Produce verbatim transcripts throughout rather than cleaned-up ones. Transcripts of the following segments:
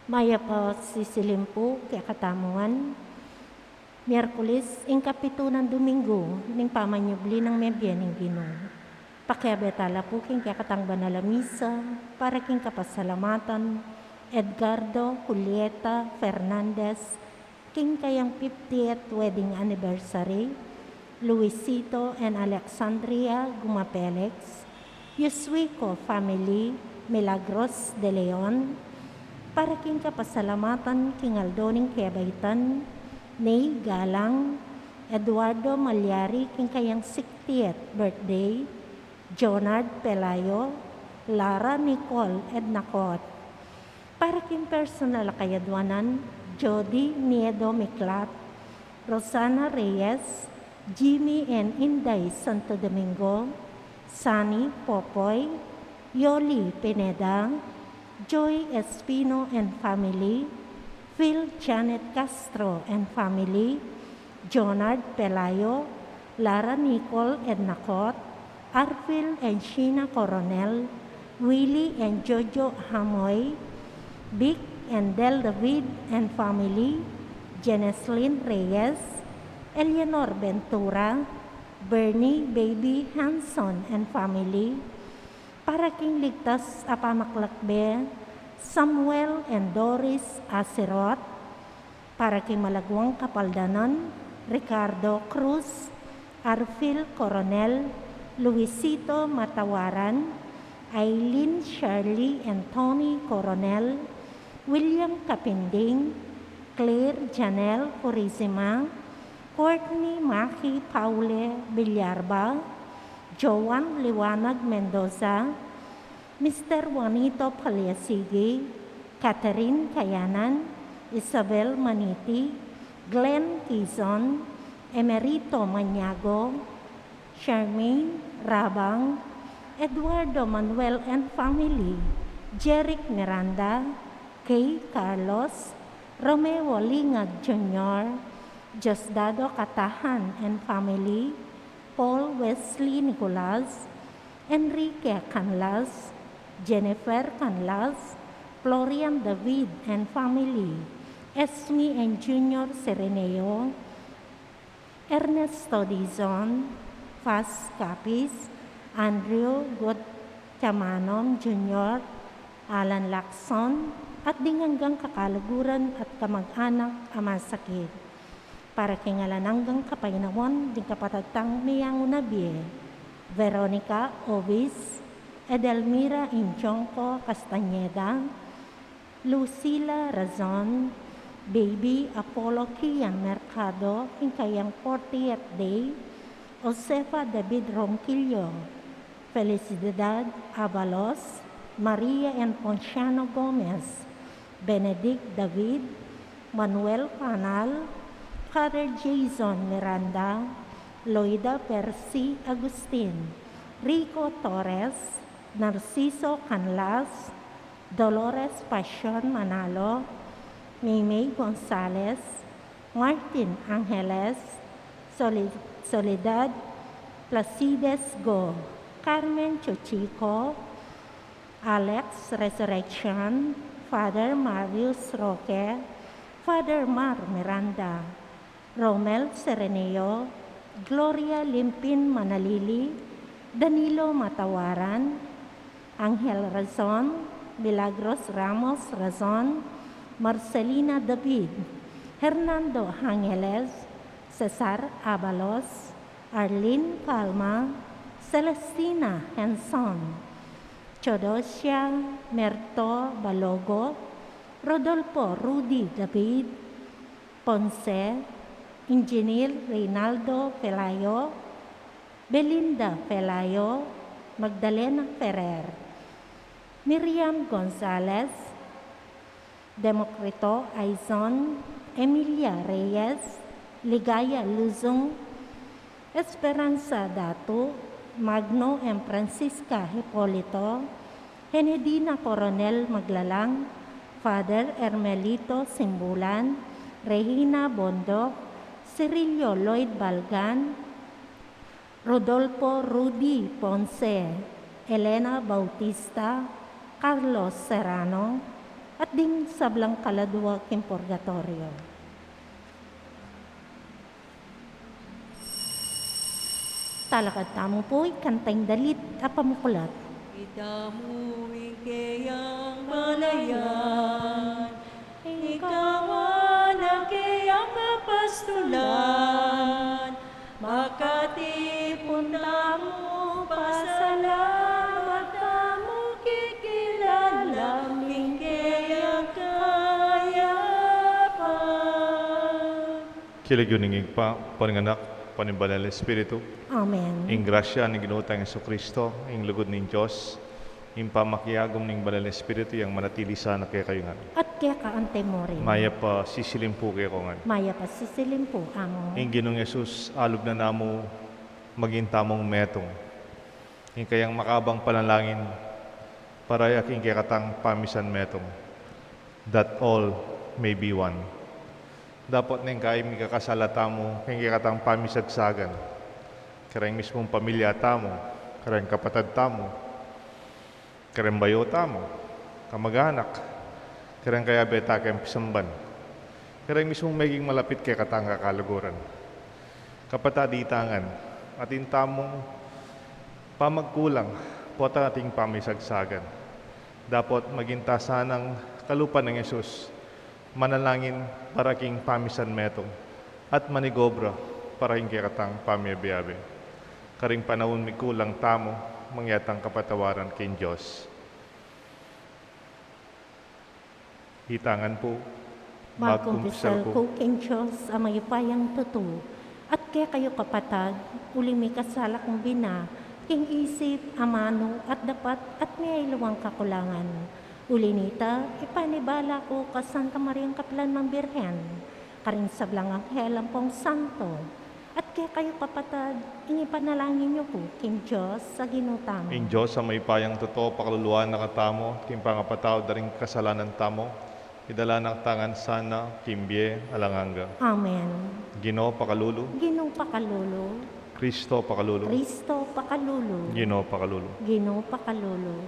Mayap a sisilim pu kekatamu ngan. Miyerkules, ing kapitu nang Duminggu ning pamanyubli nang mebie ning Ginu. Pakiabe tala pu king kekatang banal a misa para king kapasalamatan Edgardo Julieta Fernandez, king kayang fiftieth wedding anniversary, Luisito and Alexandria Gumapelex, Yusuico family, Milagros de Leon, para king kapasalamatan king aldo ning kebaitan, Ney Galang, Eduardo Malyari, king kayang sixtieth birthday, Jonard Pelayo, Lara Nicole Ednacot. Para king personal a kayadwanan, Jody Niedo Miklat, Rosana Reyes, Jimmy and Inday Santo Domingo, Sunny Popoy, Yoli Pineda, Joy Espino and family, Phil Janet Castro and family, Jonard Pelayo, Lara Nicole Ednacot, Arvil and Sheena Coronel, Willie and Jojo Hamoy, Vic and Del David and family, Jeneslyn Reyes, Eleanor Ventura, Bernie Baby Hanson and family, para king ligtas a pamaklakbe, Samuel and Doris Asirot, para king malagwang kapaldanan, Ricardo Cruz, Arvil Coronel, Luisito Matawaran, Aileen Shirley and Tony Coronel, William Capinding, Claire Janelle Purisima, Courtney Maki Paule Villarba, Joan Liwanag Mendoza, Mister Juanito Paliasigi, Catherine Kayanan, Isabel Maniti, Glenn Quizon, Emerito Maniago, Charmaine Rabang, Eduardo Manuel and family, Jeric Miranda, Kay Carlos, Romeo Lingag Junior, Diosdado Catajan and family, Paul Wesley Nicolas, Enrique Canlas, Jennifer Canlas, Florian David and family, Esme and Junior Sereneo, Ernesto Dizon, Faz Capiz, Andrew Gutamanom Junior, Alan Lacson, at ding anggang kakaluguran at kamag-anak a masakit. Para king alang anggang kapaynawan ding kapatad tang meyangu na bie, Veronica Ovis, Edelmira Injonco Castañeda, Lucila Razon, Baby Apollo Kian Mercado, king kayang fortieth day, Josefa David Ronquillo, Felicidad Abalos, Maria and Ponciano Gomez, Benedict David, Manuel Canal, Father Jason Miranda, Loida Percy Agustin, Rico Torres, Narciso Canlas, Dolores Pasion Manalo, Maymay Gonzales, Martin Angeles, Soli-, Soledad Placides Go, Carmen Chuchico, Alex Resurrection, Father Marius Roque, Father Mar Miranda, Romel Sereneo, Gloria Limpin Manalili, Danilo Matawaran, Angel Razon, Milagros Ramos Razon, Marcelina David, Hernando Angeles, Cesar Abalos, Arlene Calma, Celestina Henson, Theodosia Merto Balogo, Rodolfo Rudy David Ponce, Engineer Reynaldo Pelayo, Belinda Pelayo, Magdalena Ferrer, Miriam Gonzalez, Democrito Aizon, Emilia Reyes, Ligaya Luzon, Esperanza Datu, Magno and Francisca Hipolito, Henedina Coronel Maglalang, Father Hermelito Simbulan, Regina Bondo, Cirilio Lloyd Balgan, Rodolfo Rudy Ponce, Elena Bautista, Carlos Serrano, at ding sablang kaladua king purgatorio. Talakad tamu pu, ikanta ing dalit a pamukulat. Itamu ing keyang balayan, ikawan a keyang kapastulan, makatipun tamu, pasalamat tamu, kikilala ing keyang kayapan. King lagyu ning Ibpa, ampo ning Anak, ampo ning Banal a Espiritu. Amen. Ing grasya ning Ginu tang Jesucristo, ing lugud ning Dios, ing pamakiagum ning Banal a Espiritu, yang manatili sana kekayu ngan. At keka anti mu rin. Mayap a sisilim pu keko ngan. Mayap a sisilim pu, Among. Ing Ginung Jesus, alub na namu maging tamung metung. Ing kayang makabang panalangin, para ya king kekatang pamisan metung, that all may be one. Dapot neng kaya mikakasala tamu king kekatang pamisagsagan, kareng mismung pamilya tamu, kareng kapatad tamu, kareng bayu tamu, kamag-anak, kareng kayabe ta keng pisamban, kareng mismung meging malapit kekatang kakaluguran. Kapatad, ita ngan, atin tamung pamagkulang potang ating pamisagsagan. Dapot maging ta sanang kalupa nang Jesus, manalangin para king pamisan metung, at manigobra para king kekatang pamiabe-abe. Karing panaun mikulang tamu, mangyatang kapatawaran king Dios. Ita ngan pu. Magkumpisal ku king Dios a mayupayang tutu, at kekayu kapatad, uling mikasala kung bina, king isip, amanu, at dapat, at miyaliwang kakulangan. Uli nita, ipanibala ku ka Santa Mariang kapilan mang Birhen, Karing sablang anghel ampong santo, at kekayu kapatad, ing ipanalangin yu ku king Dios a Ginu tamu. Ing Dios a mayupayang tutu pakaluluan na katamu king pangapatawad da ring kasalanan tamu, idala na katamu ngan sana king bie alang angga. Amen. Ginu pakalulu. Ginu pakalulu. Kristo pakalulu. Kristo pakalulu. Ginu pakalulu. Ginu pakalulu.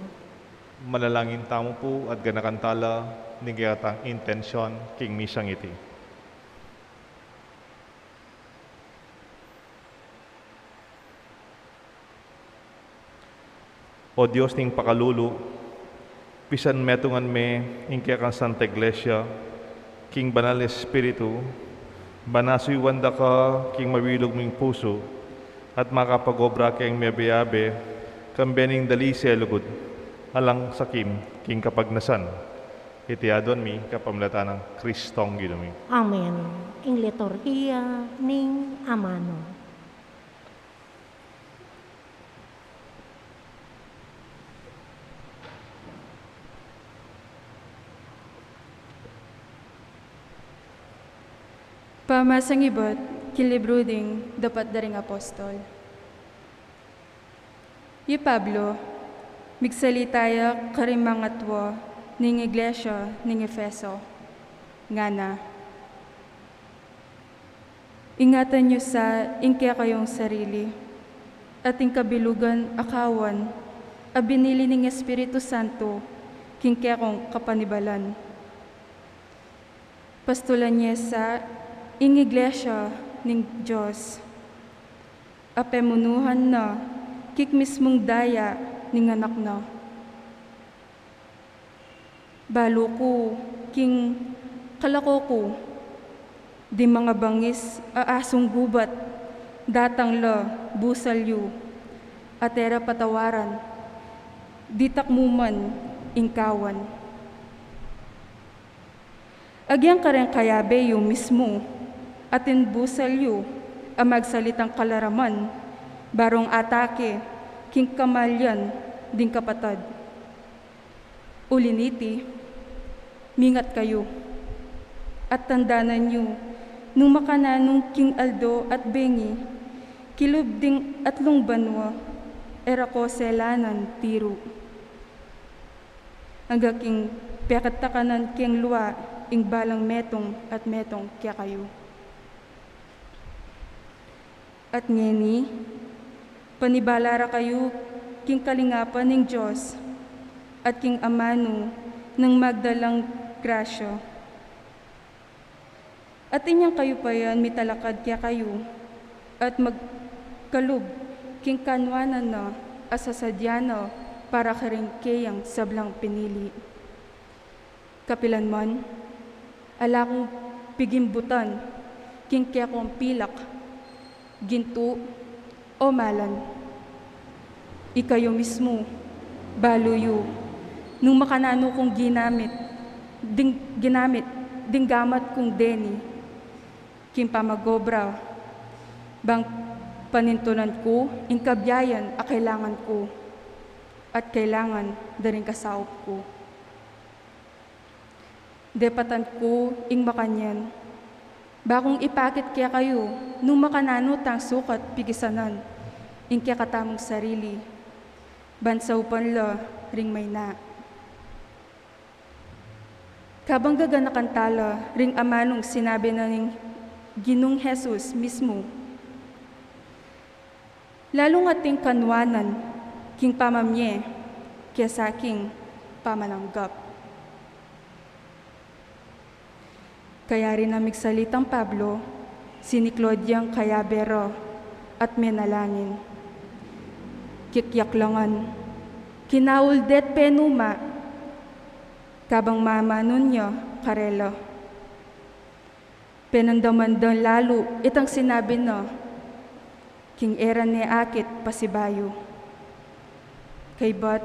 Manalangin tamu pu at ganakan tala ning kekatang intensyon king misang iti. O Dios ning pakalulu, pisan metungan me ing kekang Santa Iglesia king Banal Espiritu, ban asuyuan da ka king mabilug ming pusu, at makapag-obra keng meyabe-yabe, kambe ning dalise a lugud, alang sakim king kapagnasan. Iti aduan mi kapamilatan nang Kristong Ginu mi. Amen. Ing liturhiya ning amanu. Pamasang ibat king libru ding Dapat da ring Apostol. I Pablo, migsalita ya karing mangatua ning iglesia ning Efeso, ngana: Ingatan yu sa ing kekayung sarili, at ing kabilugan a kawan a binili ning Espiritu Santo king kekong kapanibalan. Pastulan ye sa ing iglesia ning Dios a pemunuan na king mismung daya ning Anak na. Balu ku king kalako ku, ding mangabangis a asung gubat datang la busal yu, at e ra patawaran, ditak mu man ing kawan. Agyang kareng kayabe yu mismu, atin busal yu a magsalitang kalaraman, barung atake king kamalian ding kapatad. Uli niti, mingat kayu, at tandanan yu, nung makananu king aldo at bengi, kilub ding atlung banua, e ra ko selan tiru. Angga king pekatakanan keng lua ing balang metung at metung kekayu. At ngeni, panibala ra kayu king kalingapan ning Dios at king amanu nang magdalang grasya. At inyang kayu pa yan mitalakad kekayu, at magkalub king kanuanan na a sasadya na para karing keyang sablang pinili. Kapilan man, ala kung pigimbutan king kekong pilak, gintu, o malan. Ikayu mismu, balu yu, nung makananu kung ginamit, ding, ginamit, ding gamat kung deni, king pamag-obra, bang panintunan ku ing kabiayan a kailangan ku, at kailangan da ring kasaup ku. Depatan ku ing makanyan, bakung ipakit kekayu nung makananu tang sukat pikisanan ing kekatamung sarili, ban saupan la ring maina. Kabang gaganakan tala ring amanung sinabi na ning Ginung Jesus mismu, lalung ating kanuanan king pamamie kesa king pamananggap. Kayari na migsalitang Pablo, siniklod yang kayabe ra at menalangin. Kikyaklangan, kinaul de't penuma, kabang mamanun ya karela. Penandaman da lalu itang sinabi na, king e ra ne akit pasibayu. Kaybat,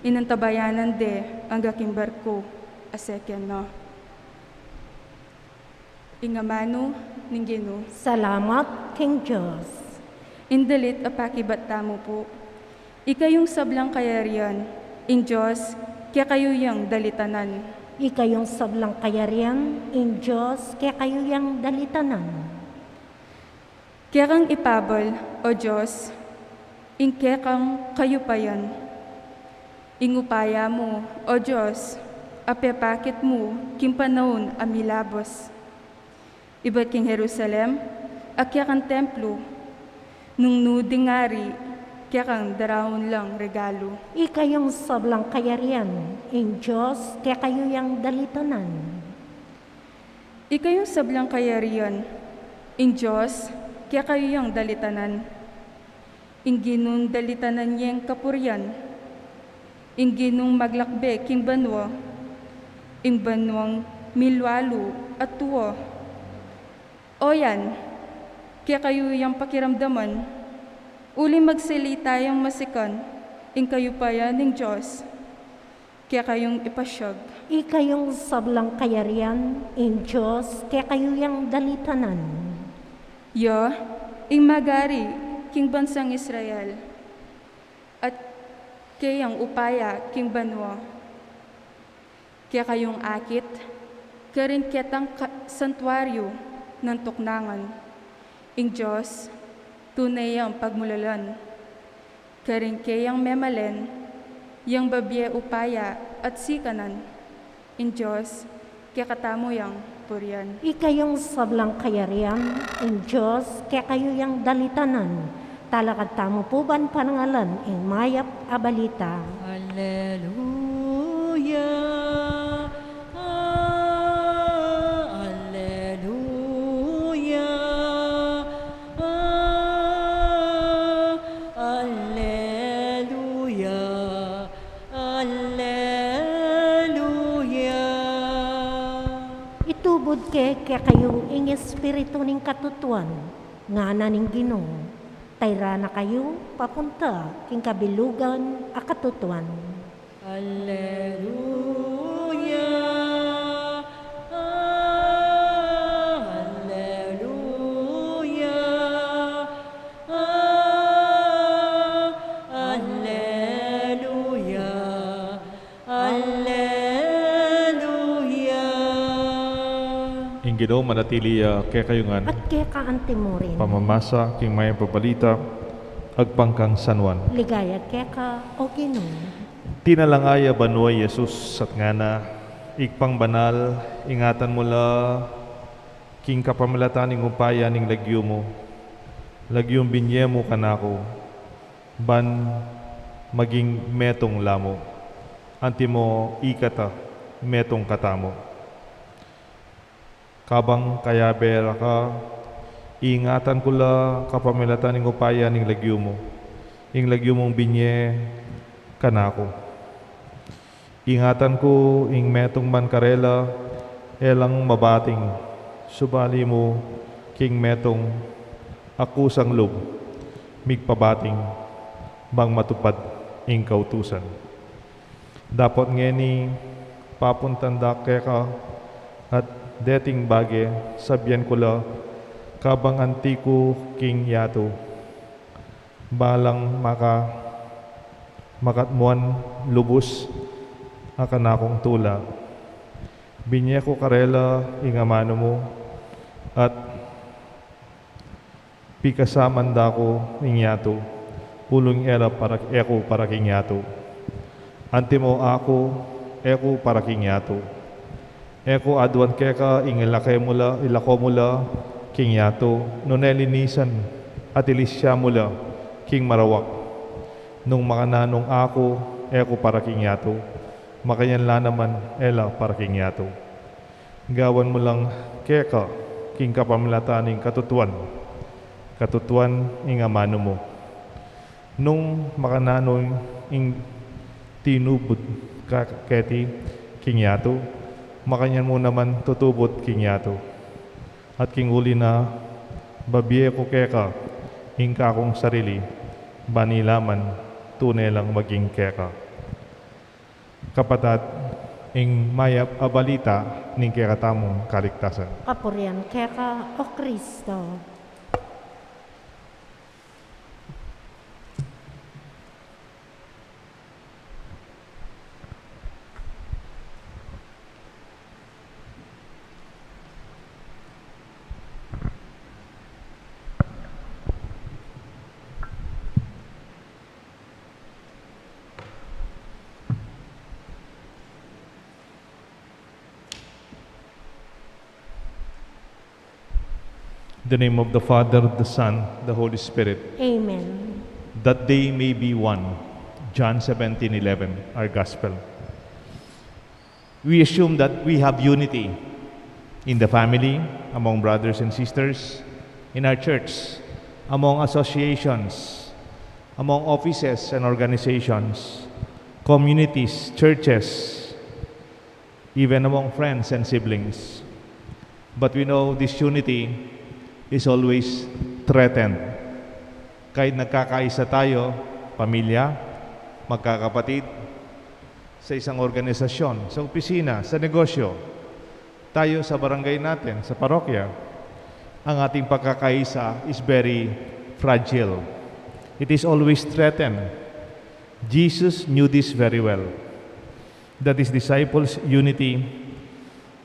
inantabayanan de angga king barku a seken na. Ing amanu ning Ginu. Salamat king Dios. Ing dalit a pakibat tamu pu. Ikayung sablang kayarian, ing Dios, kekayu yang dalitanan. Ika yung sablang kayarian, ing Dios kekayu yang dalitanan. Kekang ipabal, O Dios, ing kekang kayupayan. Ing upaya mu, O Dios, a pepakit mu king panaun a milabus. Ibat king Jerusalem, a kekang templu, nung nu ding ari, kekang daraun lang regalu. Ika yung sablang kayarian, ing Dios kekayu yang dalitanan. Ika yung sablang kayarian, ing Dios kekayu yang dalitanan. Ing Ginung dalitanan yeng kapurian, ing Ginung maglakbe king banua, ing banuang milualu at tua. O yan, kekayu yang pakiramdaman, uling magsalita yang masikan, ing kayupayan ning Dios kekayung ipasiag. Ika yung sablang kayarian, ing Dios kekayu yang dalitanan. Ya ing magari king bansang Israel, at keyang upaya king banua. Kekayung akit karing ketang ka-, santuaryu nang tuknangan. Ing Dios tune yang pagmulalan. Karing keyang memalen, yang babie upaya at sikanan, ing Dios kekatamu yang purian. Ika yung sablang kayarian, ing Dios kekayu yang dalitanan. Talakad tamu pu ban parangalan ing mayap a balita. Alleluia, ah, alleluia, ah, alleluia, alleluia. Itubud ke kekayu ing Espiritu ning katutuan, ngana ning Ginu, tayra na kayu papunta king kabilugan a katutuan. Alleluia, ah, alleluia, ah, alleluia, alleluia. Ing Ginu manatili ya kekayu ngan. At keka anti mu rin. Pamamasa king mayap a balita agpang kang San Juan. Ligaya keka, O Ginu. Tinalanga ya banua i Jesus at ngana, Ibpang banal, ingatan mu la king kapamilatan ning upaya ning lagyu mu, lagyung binie mu kanaku, ban maging metung la mu, antimo ikata metung katamu. Kabang kayabe ra ka, ingatan ku la kapamilatan ning upaya ning lagyu mu, ing lagyu mung binie kanaku. Ingatan ku ing metung man karela, e lang mabating, subali mu king metung a kusang lub, migpabating, bang matupad ing kautusan. Dapot ngeni, papuntan da keka, at deting bage, sabian ku la, kabang anti ku king yatu, balang maka-, makatmuan lubus a kanakung tula. Binie ku karela ing amanu mu, at pikasaman da ku ing yatu, uling e la para, e ku para king yatu. Antimo aku, e ku para king yatu. E ku aduan keka ing ilake mu la, ilako mu la king yatu, nune linisan at ilisya mu la king marawak. Nung makananung aku, e ku para king yatu, makanyan la naman e la para king yatu. Gawan mu lang keka king kapamilatan ning katutuan, katutuan ing amanu mu. Nung makananu ing tinubud ka keti king yatu, makanyan mu naman tutubud king yatu. At king uli na, babie ku keka ing kakung sarili, ban ila man tune lang maging keka. Kapatad, ing mayap a balita ning kekatamung kaligtasan. Kapurian keka, O Kristo. In the name of the Father, the Son, the Holy Spirit. Amen. That they may be one. John seventeen eleven, our gospel. We assume that we have unity in the family, among brothers and sisters, in our church, among associations, among offices and organizations, communities, churches, even among friends and siblings. But we know this unity is always threatened. Kahit nagkakaisa tayo, pamilya, magkakapatid, sa isang organisasyon, sa opisina, sa negosyo, tayo sa barangay natin, sa parokya, ang ating pagkakaisa is very fragile. It is always threatened. Jesus knew this very well, that his disciples' unity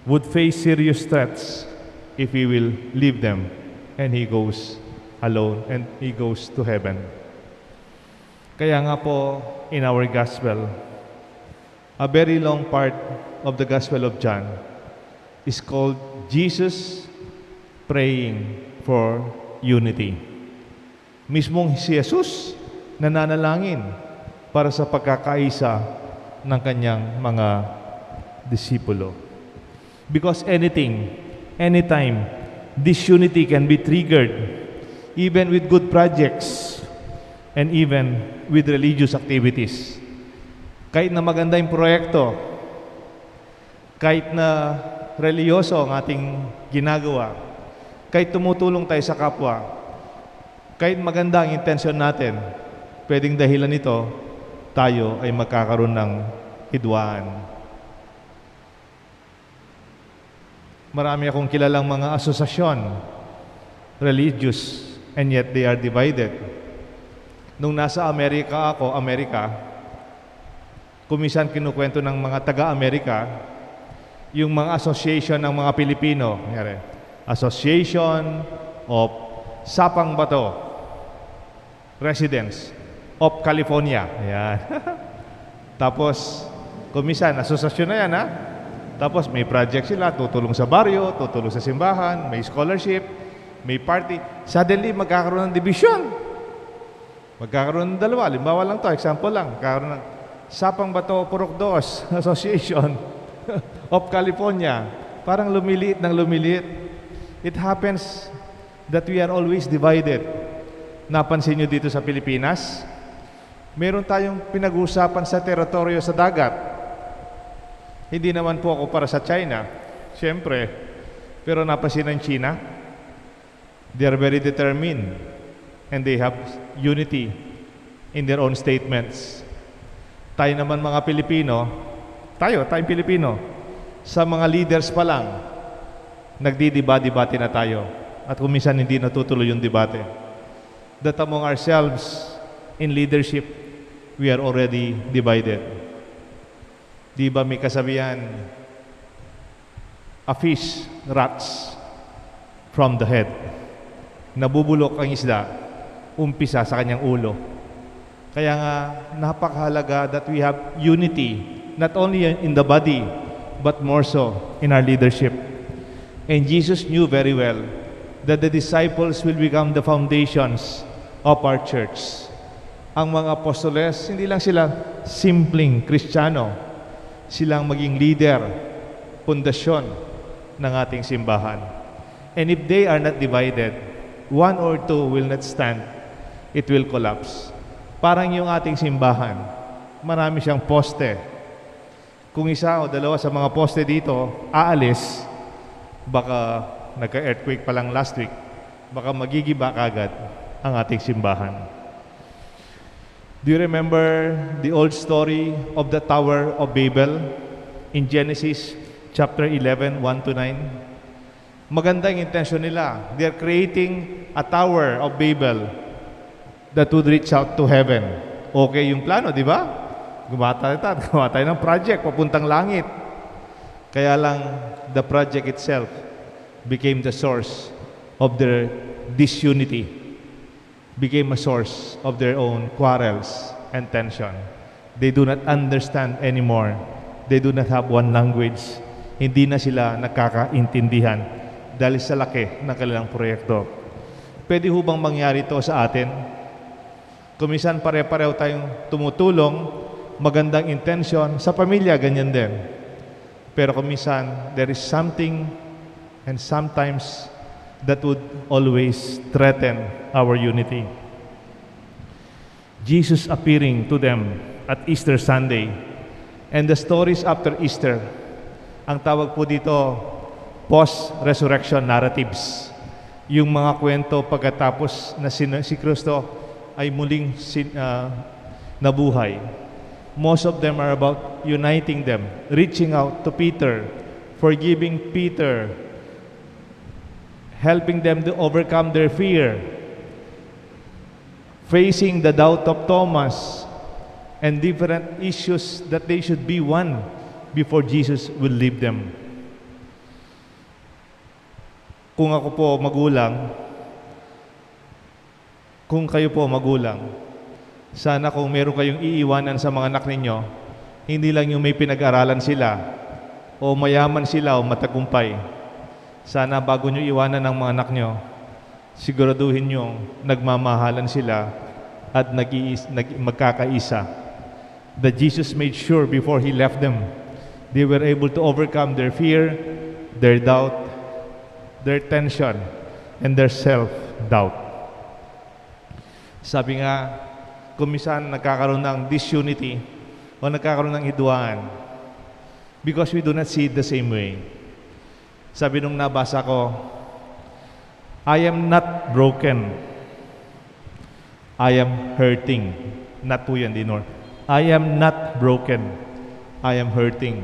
would face serious threats if he will leave them and he goes alone and he goes to heaven. Kaya nga po, in our gospel, a very long part of the Gospel of John is called Jesus praying for unity. Mismong si Jesus nananalangin para sa pagkakaisa ng kanyang mga disipulo. Because anything, anytime, disunity can be triggered, even with good projects, and even with religious activities. Kahit na maganda yung proyekto, kahit na relihiyoso ang ating ginagawa, kahit tumutulong tayo sa kapwa, kahit maganda ang intensyon natin, pwedeng dahilan nito, tayo ay magkakaroon ng hidwaan. Marami akong kilalang mga asosasyon, religious, and yet they are divided. Nung nasa Amerika ako, Amerika, kuminsan kinukwento ng mga taga-Amerika yung mga association ng mga Pilipino. Kunyari, Association of Sapang Bato Residents of California. Ayan. Tapos, kuminsan, asosasyon na yan, ha? Tapos, may project sila, tutulong sa baryo, tutulong sa simbahan, may scholarship, may party. Suddenly, magkakaroon ng division. Magkakaroon ng dalawa. Halimbawa lang to, example lang. Magkakaroon ng Sapang Bato Purok Dos Association of California. Parang lumiliit ng lumiliit. It happens that we are always divided. Napansin nyo dito sa Pilipinas, meron tayong pinag-uusapan sa teritoryo sa dagat. Hindi naman po ako para sa China, siyempre. Pero napansin ng China, they are very determined and they have unity in their own statements. Tayo naman mga Pilipino, tayo, tayong Pilipino, sa mga leaders pa lang, nagdidiba-debate na tayo. At kung minsan hindi natutuloy yung debate. That among ourselves, in leadership, we are already divided. Di ba may kasabihan, "A fish rots from the head." Nabubulok ang isda, umpisa sa kanyang ulo. Kaya nga, napakahalaga that we have unity, not only in the body, but more so in our leadership. And Jesus knew very well that the disciples will become the foundations of our church. Ang mga apostoles, hindi lang sila simpleng Kristiyano. Silang maging leader, pundasyon ng ating simbahan. And if they are not divided, one or two will not stand. It will collapse. Parang yung ating simbahan, marami siyang poste. Kung isa o dalawa sa mga poste dito aalis, baka nagka-earthquake pa lang last week, baka magigiba kagad ang ating simbahan. Do you remember the old story of the Tower of Babel in Genesis chapter eleven, one to nine? Maganda yung intensyon nila. They are creating a Tower of Babel that would reach out to heaven. Okay yung plano, di ba? Gumawa tayo, ta- gumawa tayo ng project papuntang langit. Kaya lang, the project itself became the source of their disunity, became a source of their own quarrels and tension. They do not understand anymore. They do not have one language. Hindi na sila nagkakaintindihan. dahil sa laki ng kanilang proyekto. Pwede ho bang mangyari ito sa atin? Kuminsan pare-pareho tayong tumutulong, magandang intensyon, sa pamilya ganyan din. Pero kuminsan, there is something and sometimes that would always threaten our unity. Jesus appearing to them at Easter Sunday and the stories after Easter. Ang tawag po dito, post-resurrection narratives. Yung mga kwento pagkatapos na si, si Kristo ay muling sin, ah, nabuhay. Most of them are about uniting them, reaching out to Peter, forgiving Peter, helping them to overcome their fear, facing the doubt of Thomas, and different issues that they should be one before Jesus will leave them. Kung ako po magulang, kung kayo po magulang, sana kung meron kayong iiwanan sa mga anak ninyo, hindi lang yung may pinag-aralan sila, o mayaman sila, o matagumpay. Sana bago nyo iwanan ang mga anak nyo, siguraduhin yung nagmamahalan sila at nag-iis-, nag-, magkakaisa. That Jesus made sure before he left them, they were able to overcome their fear, their doubt, their tension, and their self-doubt. Sabi nga, kung minsan nagkakaroon ng disunity o nagkakaroon ng hidwaan, because we do not see it the same way. Sabi nung nabasa ko, "I am not broken. I am hurting." Not po yan, Dinor. "I am not broken. I am hurting.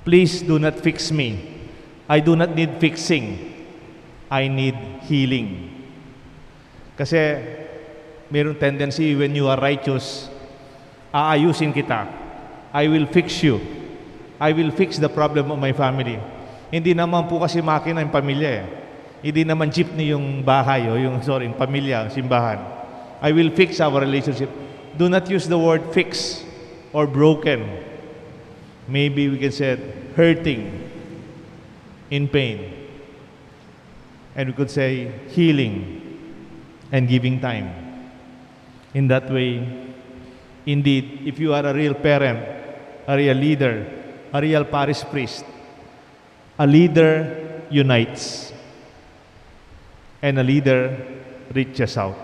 Please do not fix me. I do not need fixing. I need healing." Kasi mayroong tendency, when you are righteous, aayusin kita. I will fix you. I will fix the problem of my family. Hindi naman po kasi makina yung pamilya eh. Hindi naman jeepney yung bahay o yung, sorry, yung pamilya, simbahan. I will fix our relationship. Do not use the word fix or broken. Maybe we can say hurting, in pain. And we could say healing and giving time. In that way, indeed, if you are a real parent, a real leader, a real parish priest, a leader unites, and a leader reaches out.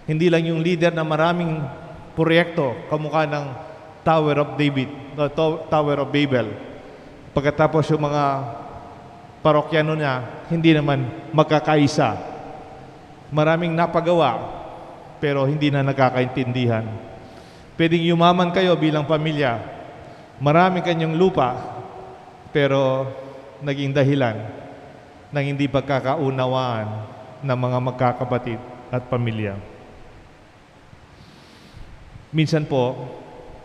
Hindi lang yung leader na maraming proyekto, kamukha ng Tower of David, o To-, Tower of Babel. Pagkatapos yung mga parokyano niya, hindi naman magkakaisa. Maraming napagawa, pero hindi na nagkakaintindihan. Pwedeng yumaman kayo bilang pamilya. Marami kanyang lupa, pero naging dahilan ng hindi pagkakaunawaan ng mga magkakapatid at pamilya. Minsan po,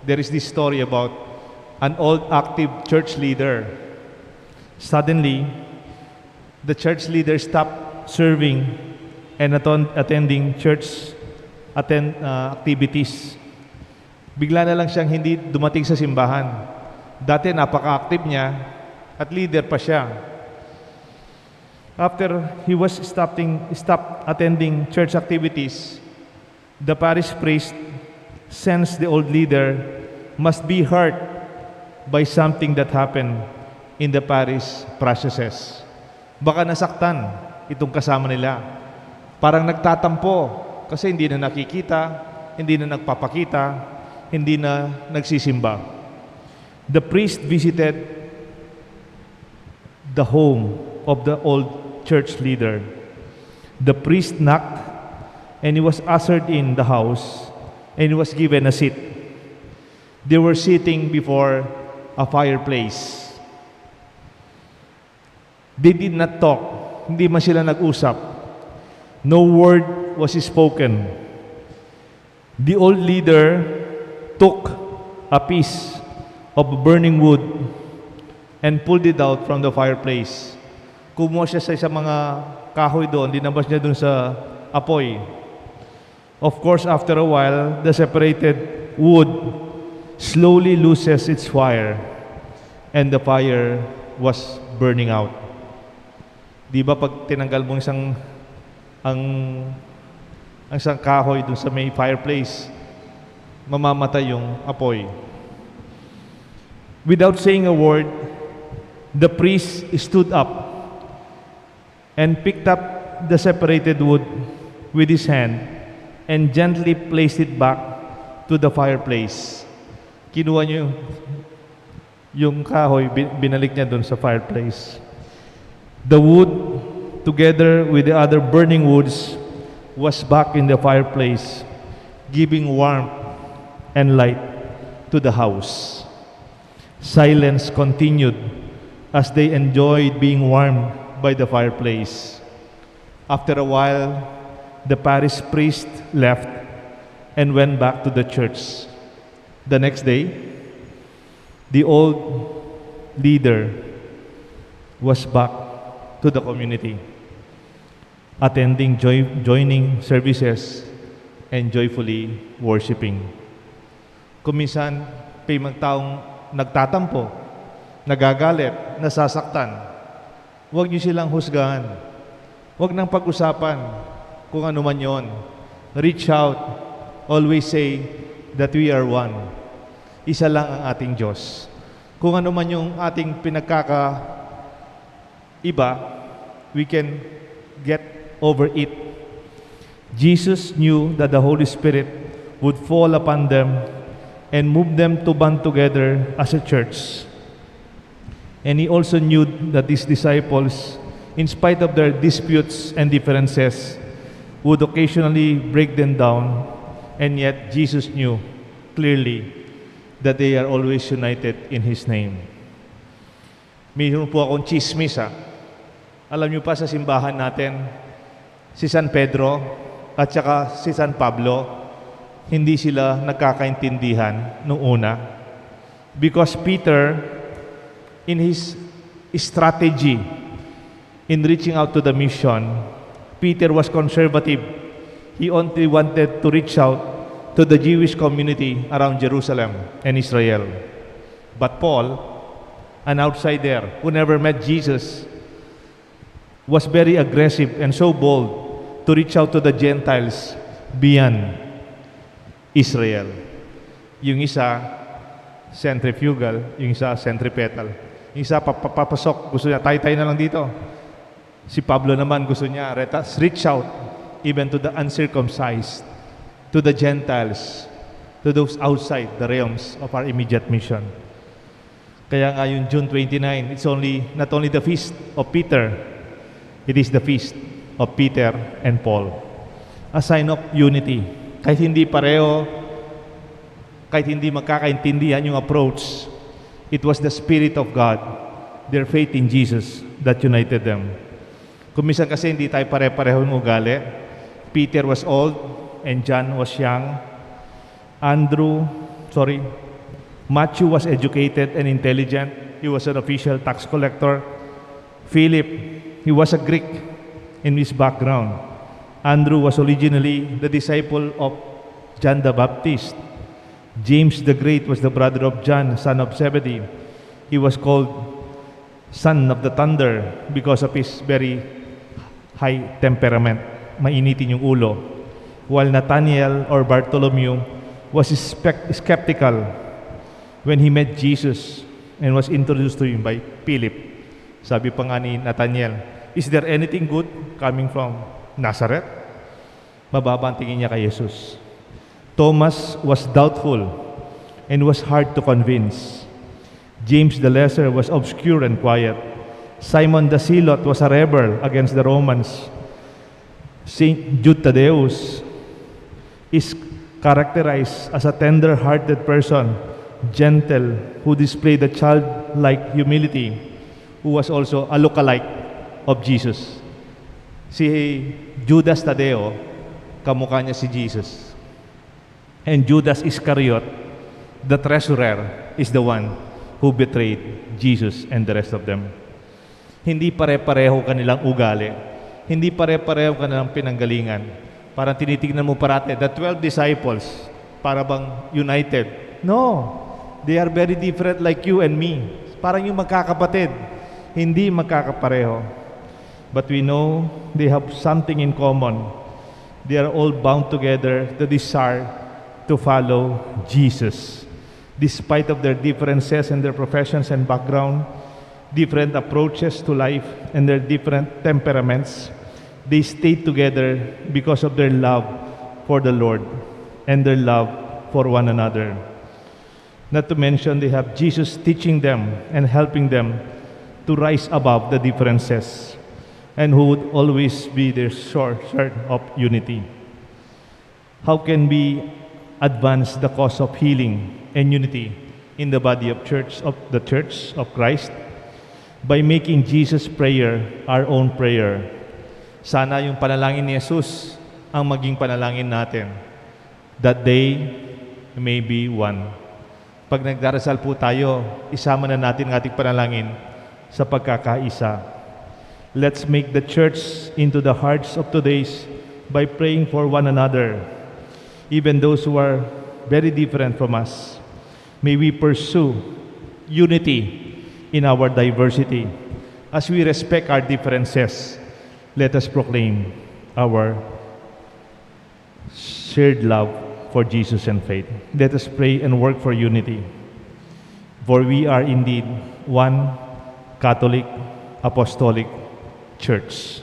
there is this story about an old active church leader. Suddenly, the church leader stopped serving and aton-, attending church attend, uh, activities. Bigla na lang siyang hindi dumating sa simbahan. Dati napaka-active niya at leader pa siya. After he was stopping, stopped attending church activities, the parish priest sensed the old leader must be hurt by something that happened in the parish processes. Baka nasaktan itong kasama nila. Parang nagtatampo kasi hindi na nakikita, hindi na nagpapakita, hindi na nagsisimba. The priest visited the home of the old church leader. The priest knocked, and he was ushered in the house, and he was given a seat. They were sitting before a fireplace. They did not talk. Hindi man sila nag-usap. No word was spoken. The old leader took a piece of burning wood and pulled it out from the fireplace. Kumuha siya sa isang mga kahoy doon, dinabas niya doon sa apoy. Of course, after a while, the separated wood slowly loses its fire, and the fire was burning out. Di ba pag tinanggal mo isang, ang, ang isang kahoy dun sa may fireplace, mamamatay yung apoy. Without saying a word, the priest stood up and picked up the separated wood with his hand and gently placed it back to the fireplace. Kinuha niya yung, yung kahoy, bin- binalik niya dun sa fireplace. The wood, together with the other burning woods, was back in the fireplace, giving warmth and light to the house. Silence continued as they enjoyed being warmed by the fireplace. After a while, the parish priest left and went back to the church. The next day, the old leader was back to the community, attending joy- joining services and joyfully worshiping. Kung minsan, may mga taong nagtatampo, nagagalit, nasasaktan, huwag niyo silang husgahan. Huwag nang pag-usapan kung ano man yon. Reach out. Always say that we are one. Isa lang ang ating Diyos. Kung ano man yung ating pinagkaka- iba, we can get over it. Jesus knew that the Holy Spirit would fall upon them and move them to bond together as a church. And he also knew that these disciples, in spite of their disputes and differences, would occasionally break them down, and yet Jesus knew clearly that they are always united in His name. Mayroon po akong chismis, ha. Alam niyo pa, sa simbahan natin, si San Pedro at saka si San Pablo, hindi sila nagkakaintindihan nung una. Because Peter, in his strategy in reaching out to the mission, Peter was conservative. He only wanted to reach out to the Jewish community around Jerusalem and Israel. But Paul, an outsider who never met Jesus, was very aggressive and so bold to reach out to the Gentiles beyond Israel. Yung isa, centrifugal, yung isa, centripetal. Yung isa, pa- pa- papasok, gusto niya, "Tayo-tayo na lang dito." Si Pablo naman, gusto niya, "Let us reach out even to the uncircumcised, to the Gentiles, to those outside the realms of our immediate mission." Kaya nga yung June twenty-nine, it's only, not only the feast of Peter, it is the feast of Peter and Paul. A sign of unity. Kahit hindi pareho, kahit hindi magkakaintindihan yung approach, it was the Spirit of God, their faith in Jesus, that united them. Kung minsan kasi hindi tayo pare-pareho yung ugali. Peter was old and John was young. Andrew, sorry, Matthew was educated and intelligent. He was an official tax collector. Philip, he was a Greek in his background. Andrew was originally the disciple of John the Baptist. James the Great was the brother of John, son of Zebedee. He was called son of the thunder because of his very high temperament, mainitin yung ulo. While Nathaniel or Bartholomew was spec- skeptical when he met Jesus and was introduced to him by Philip. Sabi pa nga ni Nathaniel, "Is there anything good coming from Nazareth?" Mababa ang tingin niya kay Jesus. Thomas was doubtful and was hard to convince. James the Lesser was obscure and quiet. Simon the Zealot was a rebel against the Romans. Saint Jude Thaddeus is characterized as a tender-hearted person, gentle, who displayed a childlike humility, who was also a lookalike of Jesus. Si Judas Tadeo, kamukha niya si Jesus. And Judas Iscariot, the treasurer, is the one who betrayed Jesus and the rest of them. Hindi pare-pareho kanilang ugali. Hindi pare-pareho kanilang pinanggalingan. Parang tinitignan mo parati, the twelve disciples, para bang united. No. They are very different, like you and me. Parang yung magkakapatid, hindi magkakapareho. But we know they have something in common. They are all bound together the desire to follow Jesus. Despite of their differences and their professions and background, different approaches to life, and their different temperaments, they stayed together because of their love for the Lord and their love for one another. Not to mention, they have Jesus teaching them and helping them to rise above the differences, and who would always be their source of unity. How can we advance the cause of healing and unity in the body of church of the Church of Christ? By making Jesus' prayer our own prayer. Sana yung panalangin ni Jesus ang maging panalangin natin, that they may be one. Pag nagdarasal po tayo, isama na natin ang ating panalangin sa pagkakaisa. Let's make the church into the hearts of today's by praying for one another, even those who are very different from us. May we pursue unity in our diversity. As we respect our differences, let us proclaim our shared love for Jesus and faith. Let us pray and work for unity. For we are indeed one Catholic Apostolic Church.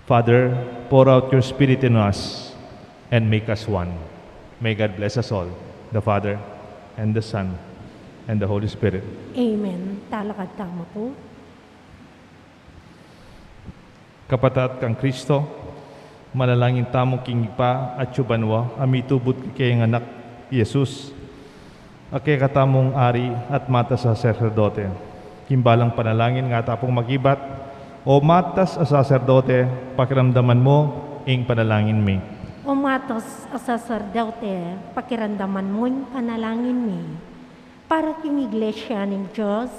Father, pour out your Spirit in us and make us one. May God bless us all, the Father, and the Son, and the Holy Spirit. Amen. Talakad tamu pu. Kapatad kang Kristo, manalangin tamu king Ibpa atyu banua, a mitubud king kayang Anak, Jesus, a kekatamung Ari at matas a saserdote. King balang panalangin ngata pung magibat, O matas a saserdote, pakiramdaman mu ing panalangin mi. O matas a saserdote, pakiramdaman mu ing panalangin mi. Para king Iglesia ning Dios,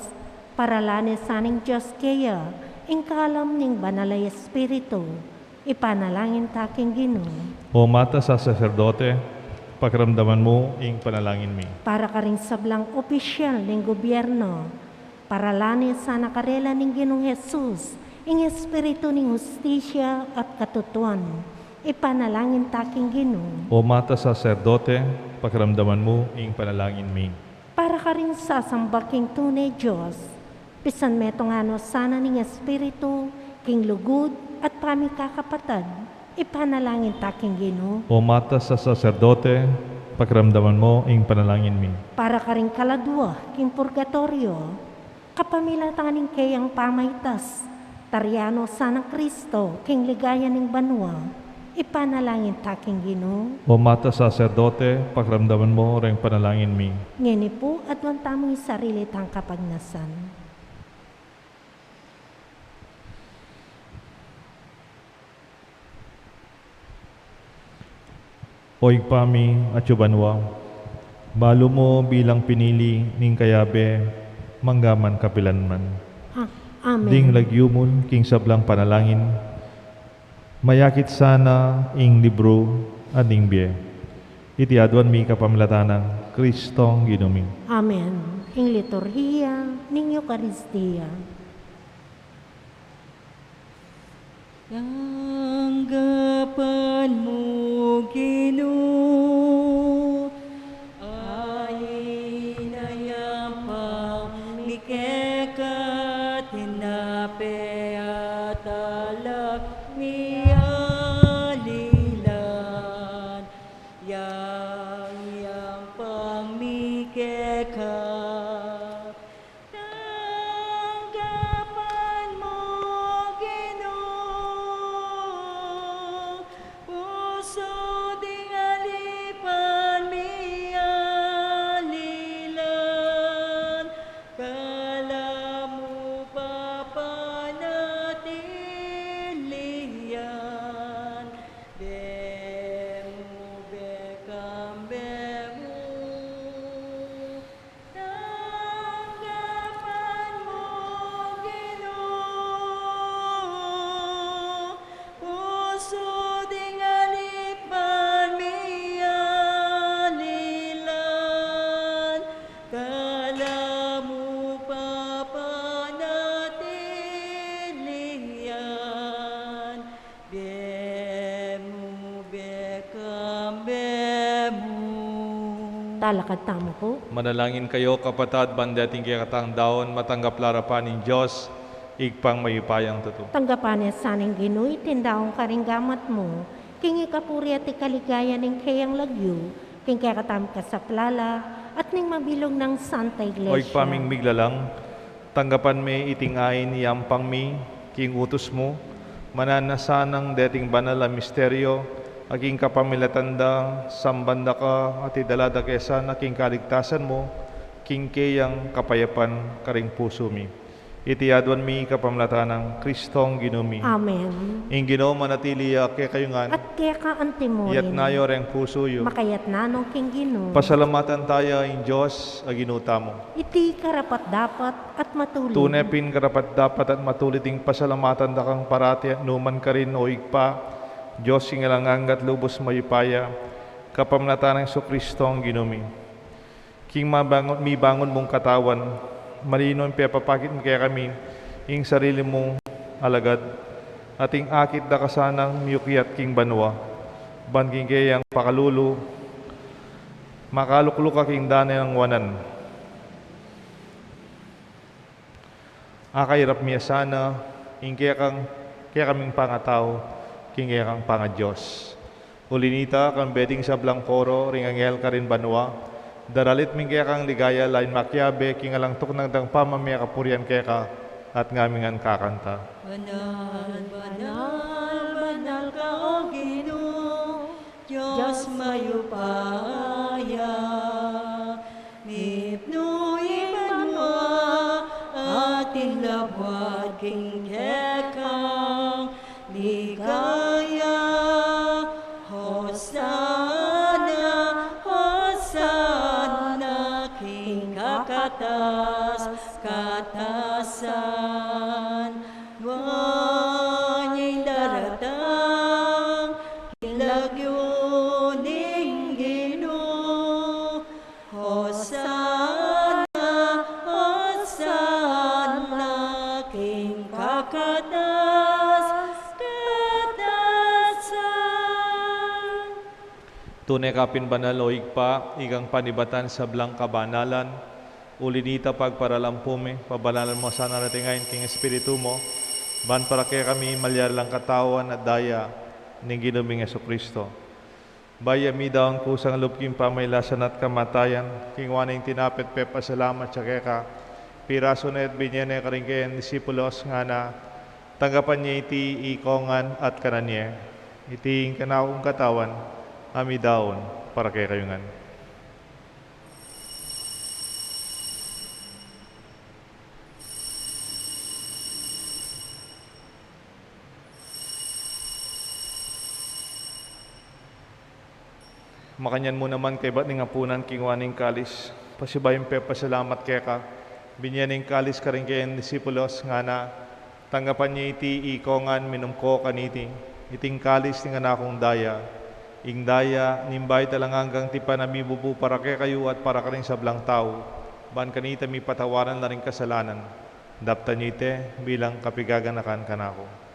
paralan ne sana ning Dios keya ing kalam ning Banal a Espiritu, ipanalangin ta king Ginu. O matas a saserdote, pakiramdaman mu ing panalangin mi. Para karing sablang opisyal ning gobyerno, paralan ne sana karela ning Ginung Jesus ing espiritu ning hustisya at katutuan, ipanalangin ta king Ginu. O matas a saserdote, pakiramdaman mu ing panalangin mi. Para karing sasamba king tune Dios, pisanmetungan no sana ning Espiritu king lugud at pamikakapatad, ipanalangin ta king Ginu. O matas a saserdote, pakiramdaman mu ing panalangin mi. Para karing kaladua king purgatoryo, kapamilatan ning keyang pamaitas, tarian no sana Kristo king ligaya ning banua, ipanalangin ta king Ginu. O matas a saserdote, pakiramdaman mu ring panalangin mi. Ngeni pu, aduan tamu ing sarili tang kapagnasan. O Ibpa mi, atsu ka banua, balu mu bilang pinili ning kayabe, mangga man kapilan man. Ah, amen. Ding lagyu mu king sablang panalangin, mayakit sana ing libru a ning bie. Iti aduan mi kapamilatan nang Kristong Ginu mi. Amen. Ing liturhiya ning Eukaristia. Tanggapan mu, Ginu, a ing yampang mi keka, tinape at alak mi alilan, yang yampang mi keka. Tanggapan mu, Ginu, Talakad tamu pu. Manalangin kayu, kapatad, ban deting kekatang daun matanggap la arapan ning Dios, Ibpang mayupayang tutu. Tanggapan na sa ning Ginu iting daun karing gamat mu, king ikapuri at ikaligaya ning keyang lagyu, king kekatamung kasaplalan, at ning mabilug nang Santa Iglesia. O Ibpa ming miglalang, tanggapan me iting ain yampang mi, king utus mu, mananu na sanang deting banal a misteryo, a king kapamilatan da, samban da ka, at idala da ke sana king kaligtasan mu, king keyang kapayapan karing pusu mi. Iti aduan mi kapamilatan nang Kristong Ginu mi. Amen. Ing Ginu manatili ya kekayu ngan. At keka antimurin. Iyatas yu reng pusu yu. Makayatas no king Ginu. Pasalamatan taya ing Dios a Ginu tamu. Iti karapat-dapat at matulid. Tune pin karapat-dapat at matulid ing pasalamatan da kang parati at nukarin man, o Ibpa, Dios king alang angga at lubus mayupaya, kapamilatan nang Jesucristo a Ginu mi. King mabangun, mibangun mung katawan, malino ing pepapakit mu kekami ing sarili mung alagad, at ing akit da ka sanang miukyat king banua, ban king keyang pakalulu, makalukluk ka king dana nang wanan. Akairap mi ya sana ing kekang, kekaming pangatau, king kekang pangadios. Uli nita, kambe ding sablang koro ring anghel karin banua, daralit mi ing kekang ligaya lain makiabe king alang tuknang dang pamamie kapurian keka, at ngaming ngan kakanta. Banal, banal, banal ka, O Ginu, Dios mayupaya, mipnu ing banua at ing labuad king kekang ligaya. Hosana, Hosana king kakatas-katasan. Nuan ya ing daratang king lagyu ning Ginu. Hosana, Hosana king kakatas-katasan. Tune ka pin banal, o Ibpa, ikang panibatan sablang kabanalan. Uli nita, pagparalan pu mi, pabanalan mu sana reting ain king Espiritu mu, ban para kekami malyari lang katawan at daya ning Ginu ming Jesucristo. Bayu ya midaun kusang lub king pamailasan at kamatayan, kinuan ne ing tinape at pepasalamat ya keka, pirasu ne at binye ne karing keyang disipulos, ngana: Tanggapan ye iti ikongan at kanan ye. Iti ing kanakung katawan a midaun para kekayu ngan. Makanyan mu naman kaybat ning apunan, kinuan ne ing kalis, pasibayu ing pepasalamat keka, binye ne ing kalis karing keyang disipulos, ngana: Tanggapan ye iti ikongan, minum ko kaniti. Iti ing kalis ning kanakung daya, ing daya ning bayu at alang anggang tipan a mibubu para kekayu at para karing sablang tau, ban kanita mipatawaran la ring kasalanan. Daptan ye iti bilang kapaganakan kanaku.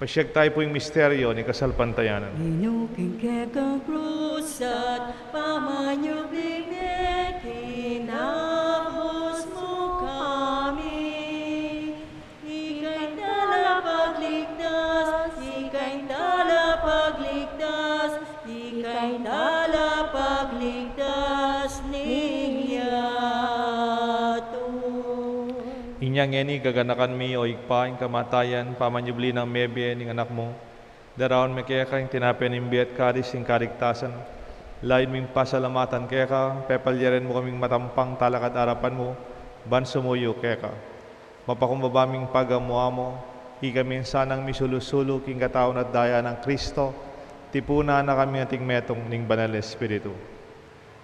Pasiag tayu pu ing misteryo ning kasalpantayanan. Ginu, king kekang krus at pamanyubling mie, kinabus mu kami. Ika ing talapagligtas, ika ing talapagligtas, ika ing talapagligtas ning yatu. Inya ngeni gaganakan mi, o Ibpa, ing kamatayan, pamanyubli nang mebie ning Anak mu. Daraun mi keka ing tinape ning bie at kalis ning kaligtasan. Layun ming pasalamatan keka, pepalyarin mu kaming matampang talakad arapan mu, ban sumuyu keka. Mapakumbaba ming pagamu-amu, ikami sanang misulu-sulu king katawan at daya nang Kristo, tipunan na kami ating metung ning Banal Espiritu.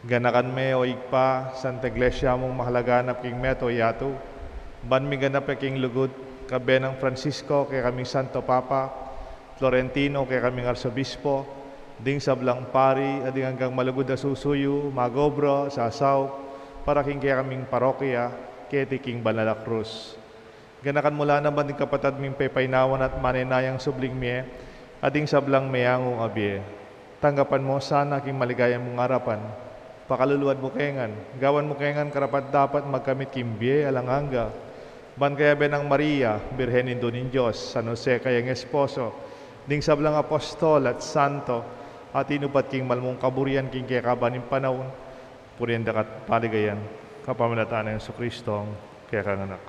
Ganakan me, o Ibpa, Santa Iglesia mung makalaganap king meto yatu, ban miganap ya king lugud, kabe nang Francisco, kekaming Santo Papa, Florentino, kekaming Arsobispo, ding sablang pari, at ding anggang malugud a susuyu, magobra, sasaup, para king kekaming parokya, keti king banal a krus. Ganakan mu la naman ding kapatad ming pepaynawan at manenayang subling mie, at ding sablang meangu a bie. Tanggapan mu sana king maligaya mung arapan. Pakaluluan mu ke ngan, gawan mu ke ngan karapat-dapat magkamit king bie alang angga. Ban kayabe nang Maria, Birhen Indu ning Dios, San Jose kayang esposo, ding sablang apostol at santo, a tinupad king malmung kaburian king kekaban ning panaun, purian da ka at paligayan, kapamilatan nang Jesucristo, kekang Anak.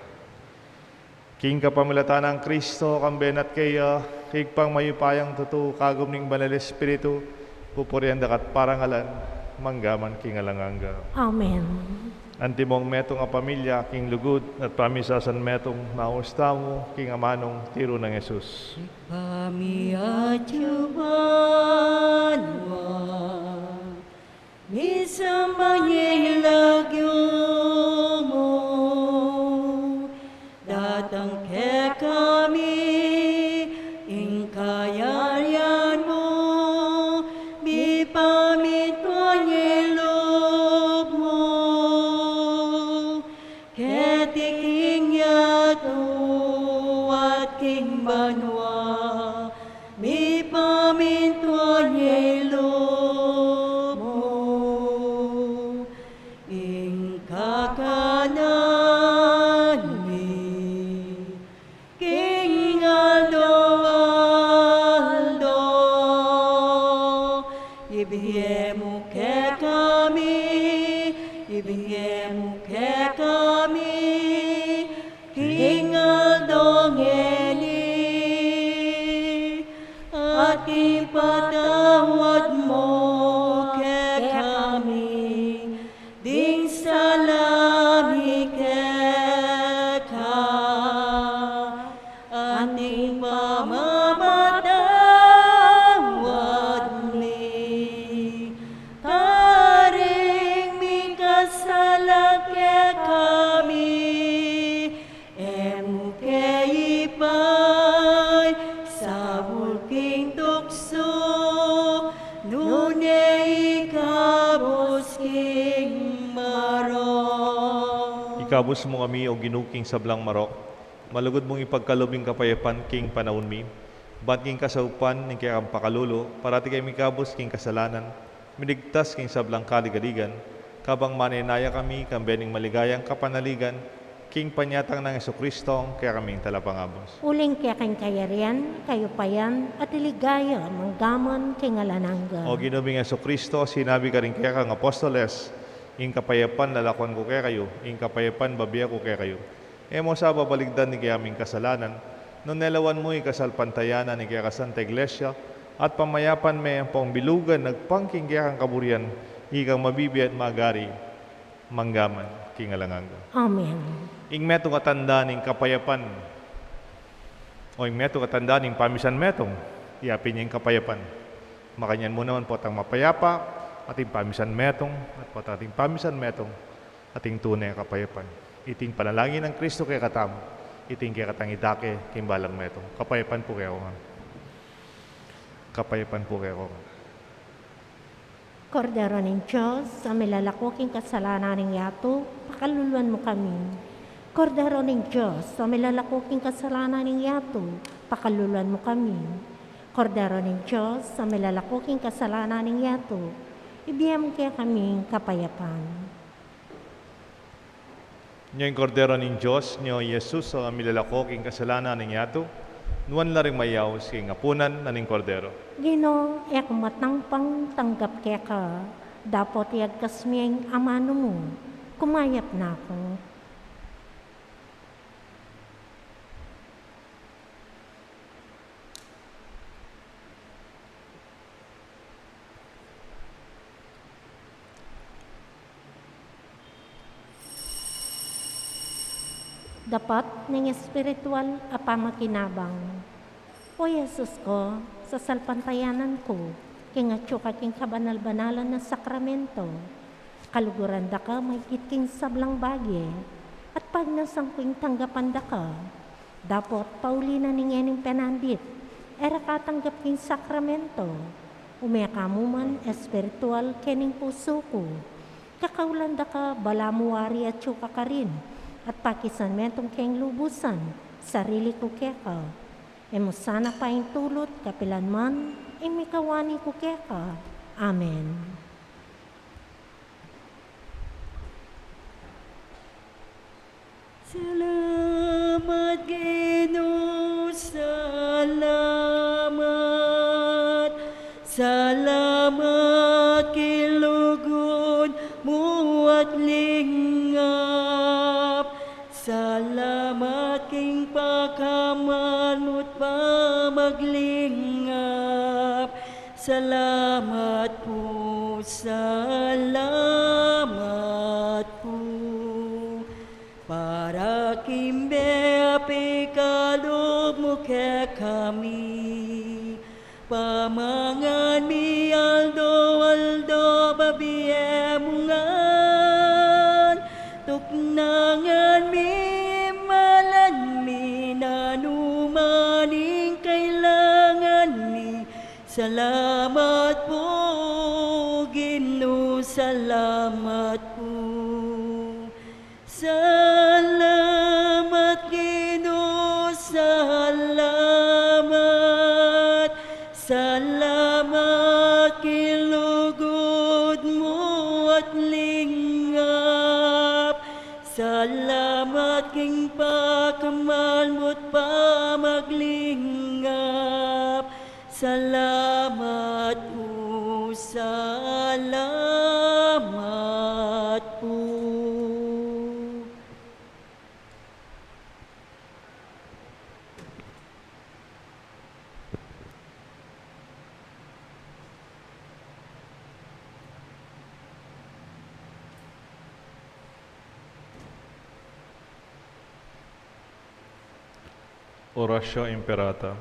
King kapamilatan nang Kristo, kambe na at keya, king pangmayupayang tutu, kagum ning Banal Espiritu, pupurian da ka at parangalan, mangga man king alang angga. Amen. Antimong metung a pamilya, king lugud at pamisasan metung, maus tamu king amanung tiru nang Jesus. Pamiatyu banua, misamban ya ing lagyu mu, datang kekami ing kayarian mu, mipamintuan ya ing lub mu, keti king yatu at king banua, mipamintuan ya ing lub mu. Ing kakanan mi king aldo-aldo, ibie mu kekami, ibie mu kekami, king aldo ngeni, at ipatawad mu kekami ding sala mi keka, anti ing pamamatawad mi karing mikasala kekami, e mu ke ipasaul king tuksu, nune ikabus king marok. Ikabus mu kami, O Ginu, king sablang marok. Malugud mung ipagkalub ing kapayapan king panaun mi. Ban king kasaupan ning kekang pakalulu, parati kami ikabus king kasalanan, miligtas king sablang kaligaligan, kabang manenaya kami kambe ning maligayang kapanaligan, king panyatang nang Jesucristo, kekaming Talapangabus. Uling keka ing kayarian, kayupayan, at ing ligaya, mangga man king alang angga. O Ginu ming Jesucristo, sinabi karing kekang apostoles, ing kapayapan lalakwan ku kekayu, ing kapayapan bibie ku kekayu. E mu sa babaligdan ding kekaming kasalanan, nune lawan mu ing kasalpantayanan ning kekang Santa Iglesia, at pamayapan me ampong bilugan agpang king kekang kaburian, ikang mabibie at magari, mangga man king alang angga. Amen. Ing metung a tanda ning kapayapan, o ing metung a tanda ning pamisan metung, iya pin ing kapayapan. Makanyan mu naman potang mapayapa, ating pamisan metung, at potang ating pamisan metung, ating tune a kapayapan. Iti ing panalangin nang Kristo kekatamu, iti ing kekatang idake king balang metung. Kapayapan pu kekayu ngan. Kapayapan pu kekayu ngan. Kordero ning Dios, a milalako king kasalanan ning yatu, pakaluluan mu kami. Kordero ning Dios, a milalako king kasalanan ning yatu, pakaluluan mu kami. Kordero ning Dios, a milalako king kasalanan ning yatu, ibie mu kekami ing kapayapan. Nyo ing Kordero ning Dios, nyo i Jesus a milalako king kasalanan ning yatu, nuan la ring mayaus king apunan na ning Kordero. Ginu, e ku matang pangtanggap keka, dapot iyagkas mu ing amanu mu, kumayap na ku. Dapat ning espiritual a pamakinabang. O Jesus ku, sasalpantayanan ku king atyu ka king kabanal-banalan a sakramento. Kaluguran da ka maigit king sablang bage, at pagnasan ku ing tanggapan da ka. Dapot pauli na ning ngening penandit, e ra ka tanggap king sakramento, ume ka mu man espiritual kening pusu ku. Kakaulan da ka, balamu wari atyu ka karin, at pakisan metung keng lubusan sarili ku keka. E mu sana paintulut kapilan man ing mikawani ku keka. Amen. Salamat, Ginu, salamat. Salamat king lugud mu at lingap. Salamat king pakamal mu't pamaglingap. Salamat pu, salamat pu. Para king bie a pikalub mu kekami. Pamangan mi aldo-aldo, babie mu ngan. Tuknangan mi, malan mi, nanu man ing kailangan mi. Salamat pu, Ginu, salamat pu. Salamat, Ginu, salamat. Salamat king lugud mu at lingap. Salamat king pakamal mu't pamaglingap. Salamat pu, salamat pu. Oratio Imperata.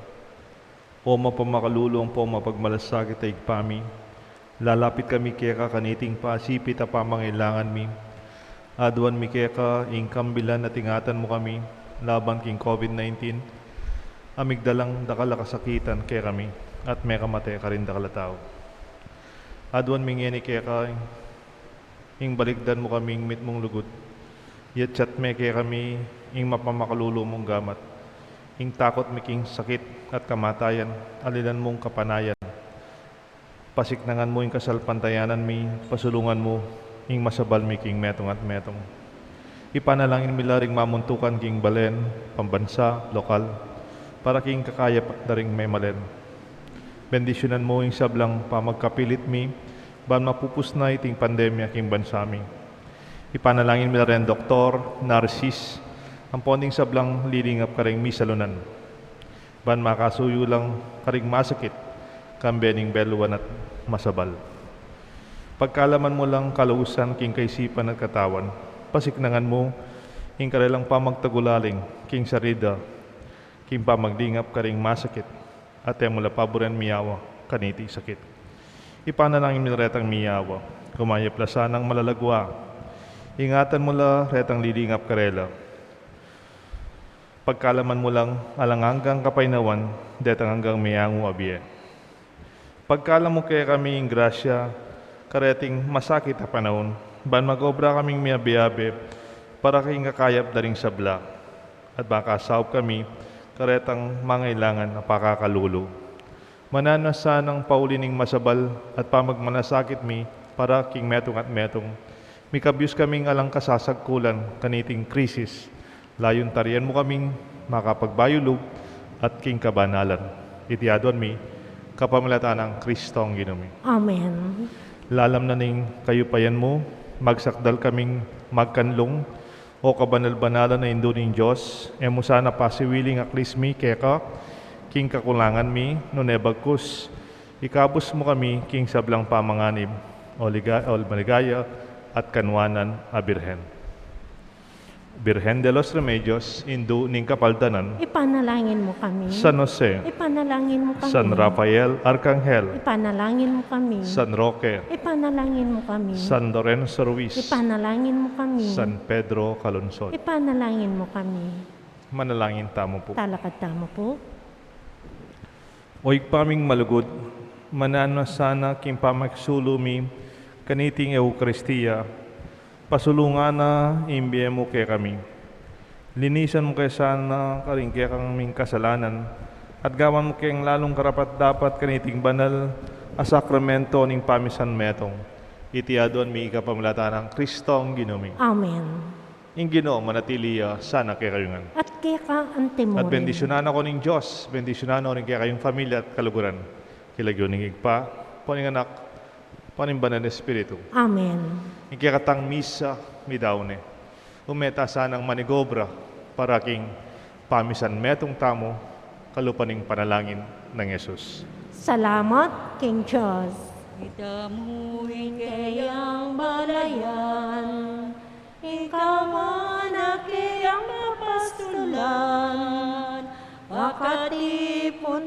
O mapamakalulu ampong mapagmalasakit a Ibpa mi, lalapit kami keka kaniting pasipit a pamangailangan mi. Aduan mi keka ing kambilan at ingatan mu kami laban king COVID nineteen, a migdalang dakal a kasakitan kekami at mekamate karing dakal a tau. Aduan mi ngeni keka ing balikdan mu kaming mitmung lugud. Yatyat me kekami ing mapamakalulu mung gamat. Ing takut mi king sakit at kamatayan, alilan mung kapanayan. Pasiknangan mu ing kasalpantayanan mi, pasulungan mu ing masabal mi king metung at metung. Ipanalangin mi la ring mamuntukan king balen, pambansa, lokal, para king kakayap da ring memalen. Bendisyunan mu ing sablang pamagkapilit mi, ban mapupus na iting pandemya king bansa mi. Ipanalangin mi la ring doktor, narsis, ampon ding sablang lilingap karing misalunan, ban makasuyu lang karing masakit, kambe ning beluan at masabal. Pagkalaman mu lang kalausan king kaisipan at katawan, pasiknangan mu ing karelang pamagtagulaling king sarili da, king pamaglingap karing masakit, at e mu la paburen miyawa kaniting sakit. Ipanalangin mi la retang miyawa, kumayap la sanang malagwa. Ingatan mu la retang lilingap karela. Pagkalaman mu lang alang anggang kapaynawan detang anggang meangu a bie. Pagkalam mu kekami ing grasya kareting masakit a panaun, ban mag-obra kaming miyabe-abe para king kakayap da ring sabla, at makasaup kami karetang mangailangan a pakakalulu. Mananu na sanang pauli ning masabal at pamagmalasakit mi para king metung at metung, mikabyus kaming alang kasasagkulan kaniting krisis, layun tarian mu kaming makapagbayulub at king kabanalan. Iti aduan mi kapamilatan nang Kristong Ginu mi. Amen. Lalam na ning kayupayan mu, magsakdal kaming magkanlung, O kabanal-banalan a Indu ning Dios, e mu sana pasiwiling aklis mi keka king kakulangan mi, nune bagkus ikabus mu kami king sablang pamanganib, o liga-, o maligaya at kanwanan a Birhen. Birhen de los Remedios, Indu ning Kapaldanan. Ipanalangin mu kami. San Jose. Ipanalangin mu kami. San Rafael Arcangel. Ipanalangin mu kami. San Roque. Ipanalangin mu kami. San Lorenzo Ruiz. Ipanalangin mu kami. San Pedro Calungsod. Ipanalangin mu kami. Manalangin tamu pu. Talakad tamu pu. O Ibpa ming malugud, mananu na sana king pamakisalu mi kaniting Eukaristia, Pasulungan na ing bie mu kekami. Linisan mu ke sana karing kekaming kasalanan, at gawan mu keng lalung karapat-dapat kaniting banal a sakramento ning pamisan metung. Iti aduan mi kapamilatan nang Kristong Ginu mi. Amen. Ing Ginu manatili ya sana kekayu ngan. At keka antimurin. At bendisyunan na ko ning Dios, bendisyunan na ko ning kekayung familia at kaluguran. King lagyu ning Ibpa, ampo ning Anak, ampo ning Banal Espiritu. Amen. Ing kekatang misa, midaun ne. Ume ta sanang manigobra para king pamisan metung tamu, kalupa ning panalangin nang Jesus. Salamat king Dios. Itamu ing keyang balayan, ing kaman a keyang papastulan, pakatipun